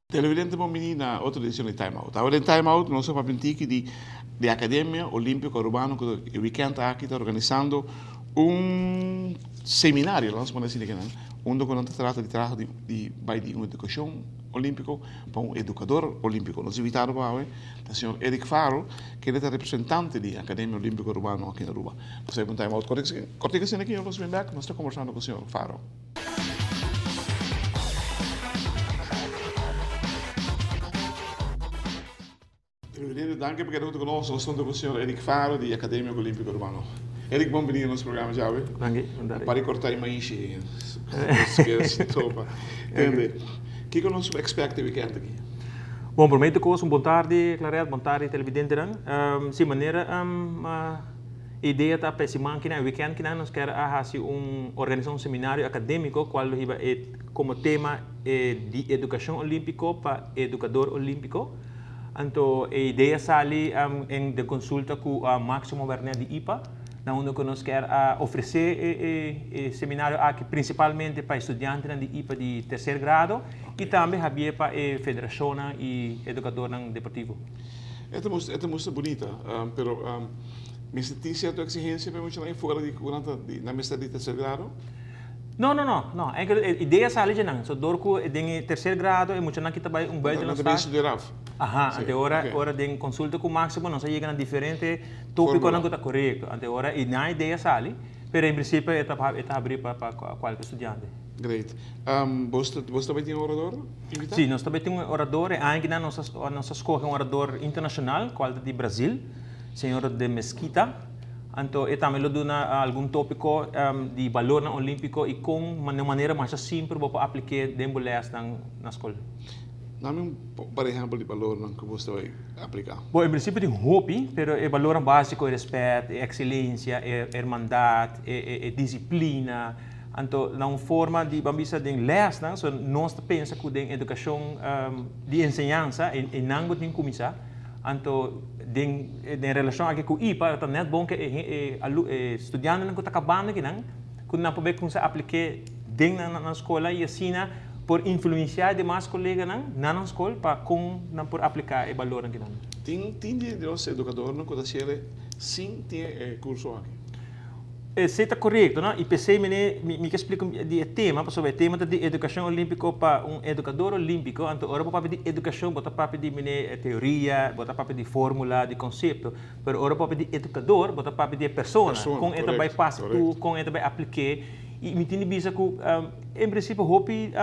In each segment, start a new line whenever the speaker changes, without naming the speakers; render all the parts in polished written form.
Televidente bon bini na otro edicion di Time Out. Awe den Time Out nos a papia un tiki di di Academia Olimpico Arubano cu e weekend aki ta organisando un seminario, laat nos pone asina kinan, unda cu nan ta trata di traha di di bay di un educacion olimpico pa un educador olimpico. Nos invitado pa awe ta señor Eric Faro, kende ta representante di Academia Olimpico Arubano aki na Aruba. Nos a bay pa un Time Out cortico asina aki, nos bin bek, nos ta conversando cu señor Faro. Televidente, danki pa keda huntu ku nos. Nos ta huntu ku señor Eric Faro di Academia Olimpico Urbano. Eric, bon bini na nos programa djawe.
Danki, bon tardi.
Para di kortá e maishi topa. Tende, kiko nos por expect e weekend aki?
Bon, promé di kos un bon tardi Claret, bon tardi televidentenan. Si manera E idea ta pa e siman kinan, e weekend kinan nos kier a hasi un organisa un seminario academico cual lo hiba e como tema e di educacion olimpico pa educador olimpico. Anto e idea sali en den consulta cu Maximo Wernet di ipa na unda cu nos kier a ofrece e e e seminario aki principalmente pa e studiantenan di ipa di tercer grado y tambe habie pa e federacionnan y educadornan deportivo.
E ta mustra, e ta mustra bunita, pero mester tin cierto exigencia pa e muchanan fuera di cu nan ta di nan mester di tercer grado?
No, no, no, no. Enkel e idea sali dje nan. So door cu den e tercer grado e muchanan ki ta bay un buitenland
Nan ta bin studia raf?
Aha, ante ora, ora den consulta cu Maximo nos a yega na diferente topiconan cu ta corecto. Ante ora y nan idea sali, pero en principio e ta e ta habri pa pa cualke studiante.
Great. Bos ta bos ta bay tin un orador invita?
Si, nos ta bay tin un orador. E aña kinan nos a nos a scoge un orador internacional cual ta di Brazil, señor de Mesquita. Anto e tambe lo duna algun topico di balornan olimpico y con na un manera masha simpel bo por aplik'é den bo lesnan na scol.
Dame un par ehempel di balornan cu bos ta bay aplica.
Bo, en principio tin hopi, pero e balornan basico, e respet, e excelencia, e hermandad, e e disciplina, Anto na un forma di ban bisa den lèsnan, so nos ta pensa ku den edukashon di enseñansa einan bo tin kuminsá. Anto den den relashon aki ku ipa ta nèt bon ku e e studiantenan ku ta kabando akinan ku nan por bai kuminsá aplik'é den nan nan skola i asina por influensiá e demas koleganan na nan skol pa kon nan por apliká e balornan kinan.
Tin tin di nos edukadornan ku ta hasiel sin tin e kurso aki.
Esei ta korekto, no? I p'esei mene mi mi ke splika di e tema, pasobra e tema ta di edukashon olímpiko pa un edukador olímpiko, anto ora bo papia di edukashon bo ta papia di mene teoria, bo ta papia di fórmula, di konsepto, pero ora bo papia di edukador bo ta papia di e persona, kon e ta bai pasa tur, kon e ta bai aplik'é, i mi tin di bisa ku en prinsipio hopi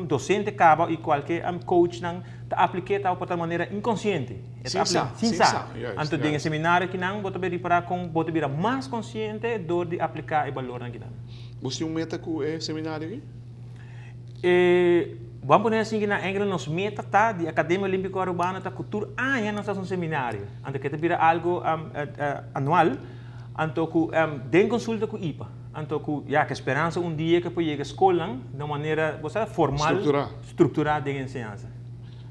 dosente kaba i kualke coachnan ta aplik'é ta por tal manera inkonsiente.
Sin sa,
sin sa. Anto den e seminario akinan bo ta bay ripara con bo ta bira mas consciente door di aplica e balornan akinan.
Bo tin un meta cu e seminario aki?
E, bo a pone asin kinan enkele nos meta ta di Academia Olimpico Arubano ta cu tur aña nos haci un seminario. Anto ke ta bira algo anual, anto cu den consulta cu ipa. Anto cu ya cu speransa un dia ke por yega scolnan na un manera, bo sa, formal,
Structura.
structura den enseñansa.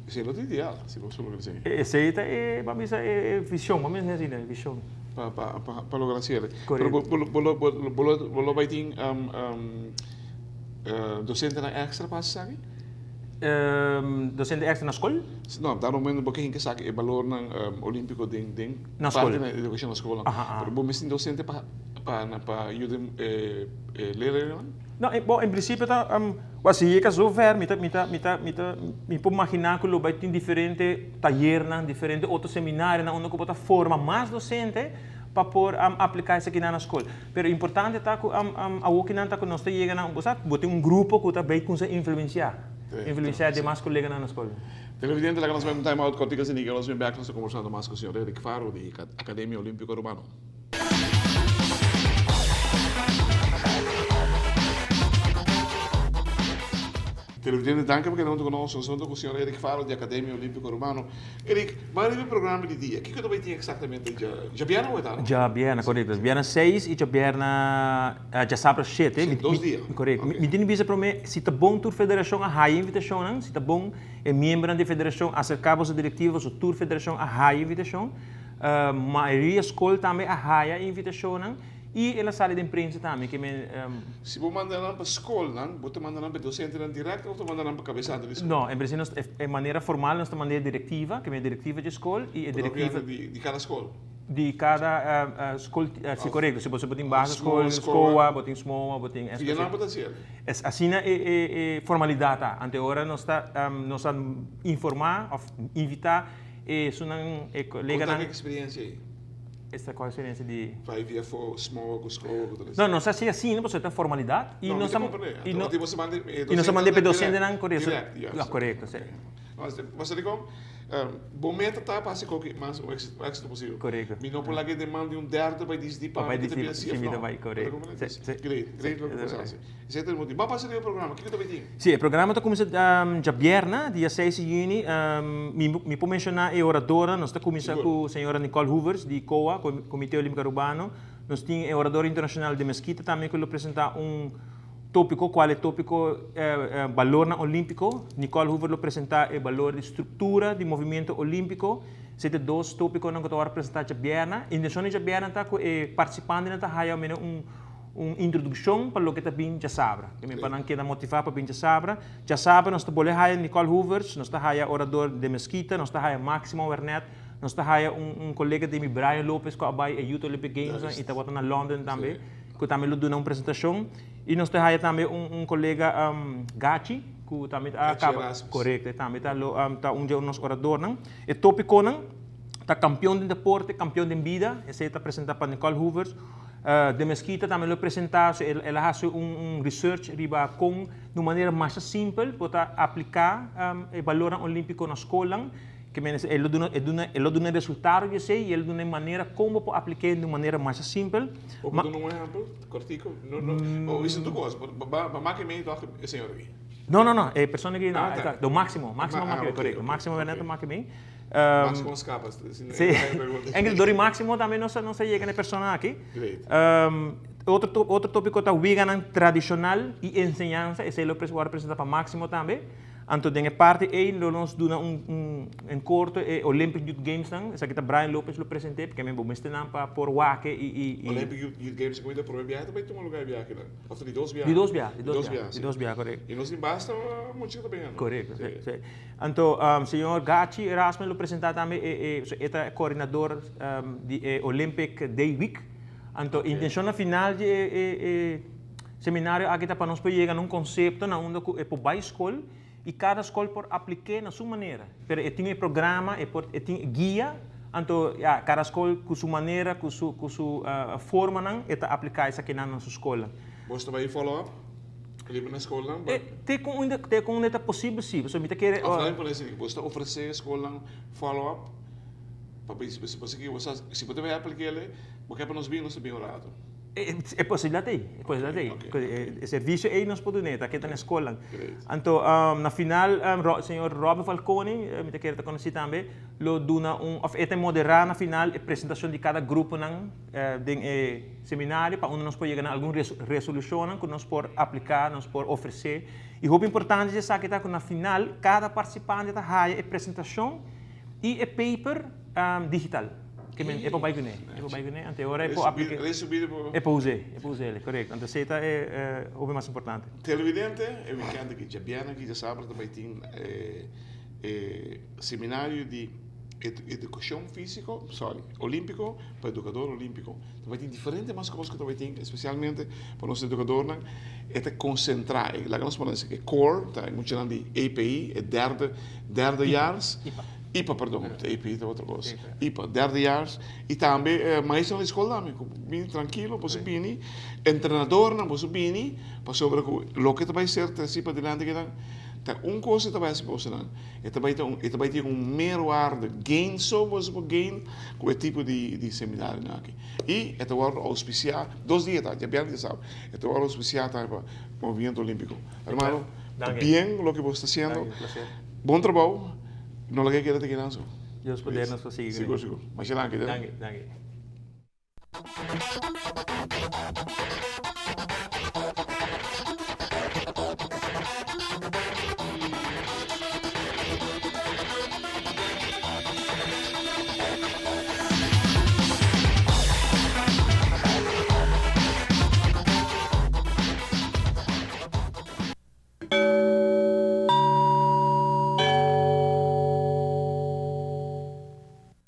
Esei lo ta ideal, si bo logra esei.
Esei ta e, ban bisa, e vision, ban bisa asina, e vision.
Pa, pa, pa, pa logra haciel.
Correcto.
Pero bo, bo, bo, bo, bo, lo, bo lo bai tin um, um, docentenan extra pa haci esaki?
Um, docente extra na school?
No, daar momento bo ke hinca esaki e balornan um, olimpico den, den
Na school.
parte na educacion na schoolnan.
Aha, aha.
Pero bo mester tin docente pa, pa, na, pa yuda e, e leerlingnan?
No, bo, en principio ta, bo, si yega zo ver, mi ta, mi ta, mi ta, mi ta, mi por magina cu lo bay tin diferente tayernan, diferente otro seminarionan unda cu bo ta forma mas docente pa por aplica esakinan na scol. Pero importante ta cu awokinan ta cu nos ta yega na, bo sa, bo tin un grupo cu ta bay cuminsa influencia, influencia e demas coleganan na scol.
Televidente, laga nos bay un time out cortico asina y nos bin bek nos ta conversando mas cu señor Eric Faro di Academia Olimpico Arubano. Televidente danki pa keda huntu ku nos. Nos huntu ku señor Eric Faro di Academia Olimpico Arubano. Eric, ban riba e programa di dia. Kiko ta bai tin eksaktamente djabièrnè ku e ta, no?
Djabièrnè, korekto. Djabièrnè seis i djabièrnè djasabra shete.
Si, dos dia.
Korekto. Mi tin di bisa promé, si ta bon tur federashon a haya invitashonnan, si ta bon e miembronan di e federashon aserká boso direktiva, boso tur federashon a haya invitashon. Mayoria skol tambe a haya e invitashonnan. I el a sali den prensa tambe ke men.
Si bo manda nan pa skolnan, bo ta manda nan pa e dosentenan dirèkt òf ta manda nan pa kabesante di skol?
No, en prinsipio nos e manera formal nos ta manda e direktiva, ke men e direktiva dje skol i e direktiva.
Bo ta papia di kada skol?
Di kada skol, si korekto. Si bo tin basisskol, skoa, bo tin smoa, bo tin.
Via nan bo ta hasi el?
Asina e formalidat ta. Ante ora nos ta nos a informá òf invitá esunnan e koleganan.
Kon ta e eksperensia ei?
Esta cual experiencia di.
Bai via for smoa cu scoa cu tal
No, nos a haci asina pasobra ta formalidad y
No, mi
nos
ta
a
comprende.
y no
Anto bo manda e
y nos a manda e
docentenan
docentenan correcto.
Direct, juist.
Ja, correcto, si.
Pasobra dicon bo meta ta pa haci koki mas un exito posibel.
Correcto.
Mi no por laga e deman di un derde bai dicidi pa
Pa bai
mi ki ta
dicidi
bira
si mi
CF
ta
no.
bai,
Bo ta
correcto.
comprende?
Si, si.
Great, great loke bo sa haci. Esey ta e motibo. Ban pasa riba e programa. Kiko ta bai tin?
Sí, e programa ta kuminsá djabièrnè, dia seis di yüni. Mi por menshoná e oradornan. Nos ta kuminsá ku señora Nicole Hoevers di COA, Komité Olímpiko Arubano. Nos tin e orador internashonal de Mesquita tambe ku lo presentá un tópiko, kual e tópiko Balornan Olímpiko. Nicole Hoevers lo presentá e balor di struktura di movimiento olímpiko. Esei ta e dos tópikonan ku ta wòrdu presentá djabièrnè. Intenshon di djabièrnè ta ku e partisipantenan ta haya almeno un. Un introdukshon pa loke ta bin djasabra. Ke men pa nan keda motivá pa bin djasabra. Djasabra nos ta bolbe haya Nicole Hoevers, nos ta haya orador De Mesquita, nos ta haya Maximo Wernet, nos ta haya un un kolega di mi Brian Lopez ku a bai e Youth Olympic Games i tabata na London tambe, ku tambe lo duna un presentashon. I nos ta haya tambe un un kolega Gachi ku tambe a kaba, korekto, e tambe ta lo ta un dje nos oradornan. E topikonan ta kampion den deporte, kampion den bida, esei ta presentá pa Nicole Hoevers. De Mesquita tambe lo presenta, so el a haci un research riba con di un manera masha simpel bo ta aplica e balornan olimpico na scolnan, ke men e lo duna e duna e lo duna e resultado di esey y e lo duna e manera con bo por aplique di un manera masha simpel.
Bo por duna un ehempel cortico? No no o bisa tur cos, ba maki mey toch e señor aki?
No no no e persona aki no, do Maximo, Maximo maki mey, correcto, Maximo Bernardo maki mey.
Maximo scapa.
Sí. En dor di Maximo tambe nos a nos a yega na e persona aki.
Great.
Otro otro tópiko ta weganan tradishonal i enseñansa. Esei lo wòrdu presentá pa Maximo tambe. Anto den e parti ei lo nos duna un un en korto e Olympic Youth Gamesnan. Esaki ta Brian Lopez lo present'é p'ke men bo mester nan pa por wak i i i.
Olympic Youth Games ku ta promé biaha ta bai tuma lugá e biaha kinan? Of ta di dos biaha?
Di dos biaha, di dos biaha, di dos biaha, korekto.
I nos tin basta mucha ku ta bini.
Korekto, sí, sí. Anto señor Gachi Erasmus lo presenta tambe e e e ta e coordinador di e Olympic Day Week. Anto intencion na final di e e e seminario aki ta pa nos por yega na un concepto na unda cu e por bay scol y cada scol por aplik'e na su manera. Pero e tin e programa, e por e tin e guia, anto ya cada scol cu su manera, cu su cu su formanan e ta aplica esakinan na su scolnan.
Bos ta bay follow up? Riba na skolnan?
E te kon unda te kon unda ta posibel si, pasobra mi ta kere.
Of laat mi pone asina, bo ta ofresé skolnan follow up pa bisa bo si bo sa si bo ta bai aplik'el bo ke pa nos bin nos ta bin un rato.
E posibilidat ei, e posibilidat ei. E servisio ei nos por dun'é, ta keda na skolnan. Anto na final señor Robin Falconi, mi ta kere ta konosí tambe, lo duna un of e ta moderá na final e presentashon di kada gruponan. Den e seminario pa unda nos por yega na algun resolushonnan ku nos por apliká, nos por ofresé. I hopi importante di esaki ta ku na final kada partisipante ta haya e presentashon i e paper digital. Ke men e por bai kuné, e por bai kuné, anto e ora e por apliká. E por us'é, e por us'é, korekto. Anto esei ta e hopi mas importante.
Televidente, e wikènt aki djabièrnè aki djasabra ta bai tin e seminario di. Edukashon físiko, sorry, olímpiko pa edukador olímpiko. Ta bai tin diferente mas kos ku ta bai tin, espesialmente pa nos edukadornan. E ta konsentrá, laga nos pone e core, ta e muchanan di EPI, e derde, derdejaars.
IPA.
IPA, perdon, EPI ta otro kos. IPA, derdejaars. I tambe maestronan di skol tambe ku bini trankilo, boso bini, entrenadornan boso bini, pasobra ku loke ta bai ser tresí padilanti kinan, ta un kos e ta bai hasi pa bosonan. E ta bai ta un, e ta bai tin un meerwaarde, gain so boso por gain ku e tipo di di seminarionan aki. I e ta wòrdu ouspisiá, dos dia ta, djabièrnè i djasabra, e ta wòrdu ouspisiá tambe pa Movimiento Olímpiko. Hermano, Bien loke bo ta haciendo. Bon trabou. No laga keda te kinan so.
Dios poder nos pa sigui.
Sigur, sigur. Masha danki.
Danki, danki.